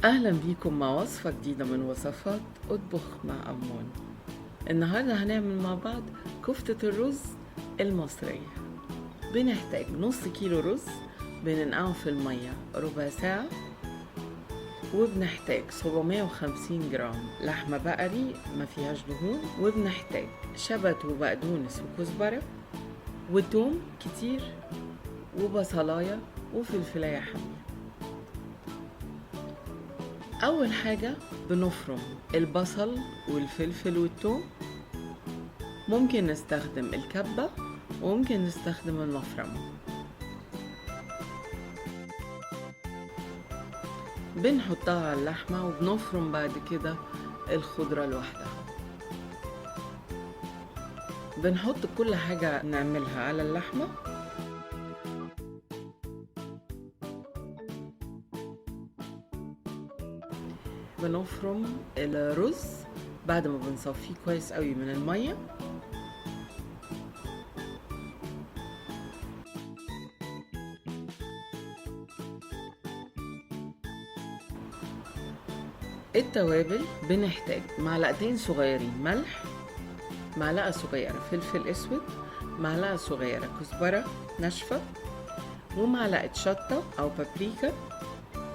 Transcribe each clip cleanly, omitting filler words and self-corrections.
أهلا بيكم مع وصفة جديدة من وصفات أطبخ مع أمون. النهاردة هنعمل مع بعض كفتة الرز المصرية. بنحتاج نص كيلو رز بننقعه في المية ربع ساعة، وبنحتاج 750 جرام لحمة بقري ما فيهاش دهون، وبنحتاج شبت وبقدونس وكزبرة وتوم كتير وبصلاية وفلفلاية حامية. أول حاجة بنفرم البصل والفلفل والثوم. ممكن نستخدم الكبة وممكن نستخدم المفرمة. بنحطها على اللحمة وبنفرم بعد كده الخضرة لوحدها. بنحط كل حاجة نعملها على اللحمة. بنفرم الرز بعد ما بنصفيه كويس قوي من المية. التوابل بنحتاج معلقتين صغيرين ملح، معلقة صغيرة فلفل اسود، معلقة صغيرة كزبرة ناشفة، ومعلقة شطة او بابريكا،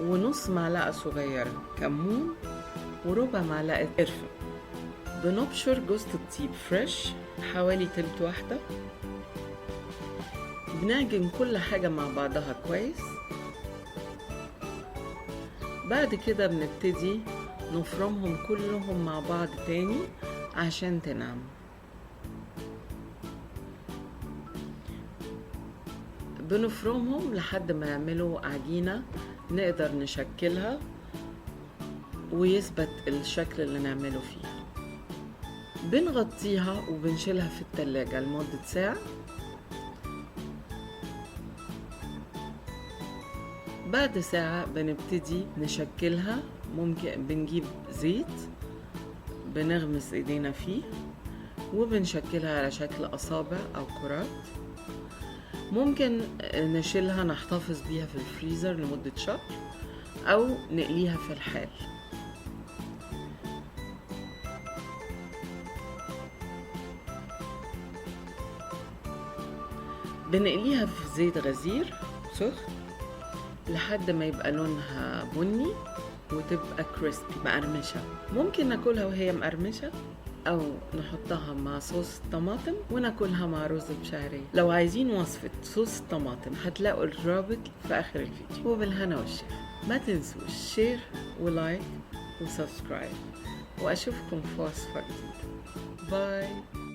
ونص معلقة صغيرة كمون، وربع معلقة قرفة. بنبشر جوزة الطيب فريش حوالي تلت واحدة. بنعجن كل حاجة مع بعضها كويس. بعد كده بنبتدي نفرمهم كلهم مع بعض تاني عشان تنعم. بنفرمهم لحد ما يعملوا عجينة نقدر نشكلها ويثبت الشكل اللي نعمله فيها. بنغطيها وبنشيلها في التلاجة لمدة ساعة. بعد ساعة بنبتدي نشكلها. ممكن بنجيب زيت بنغمس ايدينا فيه وبنشكلها على شكل اصابع او كرات. ممكن نشيلها نحتفظ بيها في الفريزر لمدة شهر او نقليها في الحال. بنقليها في زيت غزير سخن لحد ما يبقى لونها بني وتبقى كريسبي مقرمشة. ممكن ناكلها وهي مقرمشة أو نحطها مع صوص الطماطم وناكلها مع رز بشعرية. لو عايزين وصفة صوص الطماطم هتلاقوا الرابط في آخر الفيديو. وبالهنا والشفا. ما تنسوش share و like و subscribe، وأشوفكم في وصفة جديدة. bye.